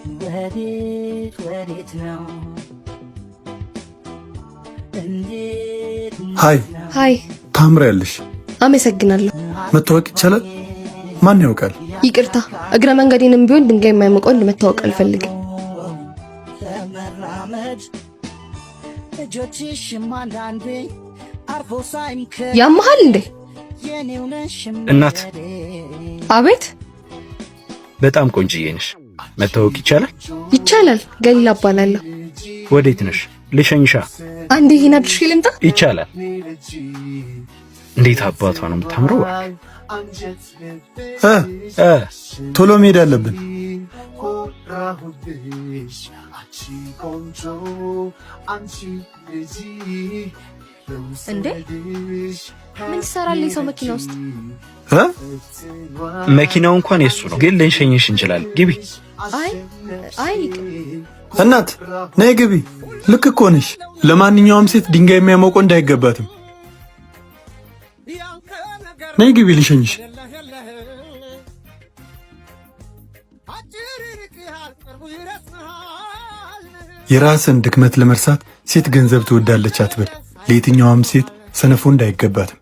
ወዴት ወዴት ነው? እንዴት? Hi። Hi። ታምሪያለሽ። አመሰግናለሁ። መተዋወቅ ይቻላል? ማን ያውቃል? ይቅርታ፣ እግረ መንገዴንም ቢሆን ድንጋይ የማይሞቀው መተዋወቅ አልፈልግም። ለመራመድ እጆችሽም አንዳንዴ አርፎ ሳይምከ ያመሃል እንዴ? የኔው ነሽ። እናት። አቤት። በጣም ቆንጅዬ ነሽ። መተዋወቅ ይቻላል? ይቻላል። ገሊላ እባላለሁ። ወዴት ነሽ? ልሸኝሻ። አንዴ ይሄን አድርሼ ልምጣ። ይቻላል። እንዴት አባቷ ነው የምታምረው! እ እ ቶሎ መሄድ አለብን። ኮራሁብሽ አንቺ ቆንጆ አንቺ ልጅ። እንዴ፣ ምን ትሰራለህ የሰው መኪና ውስጥ? እ መኪናው እንኳን የሱ ነው፣ ግን ልንሸኝሽ እንችላለን። ግቢ። አይ አይ፣ ይቅር። እናት፣ ነይ ግቢ። ልክ እኮ ነሽ። ለማንኛውም ሴት ድንጋይ የሚያሞቀው እንዳይገባትም። ነይ ግቢ ልሸኝሽ። የራስን ድክመት ለመርሳት ሴት ገንዘብ ትወዳለች አትበል። ለየትኛዋም ሴት ሰነፍ ወንድ አይገባትም።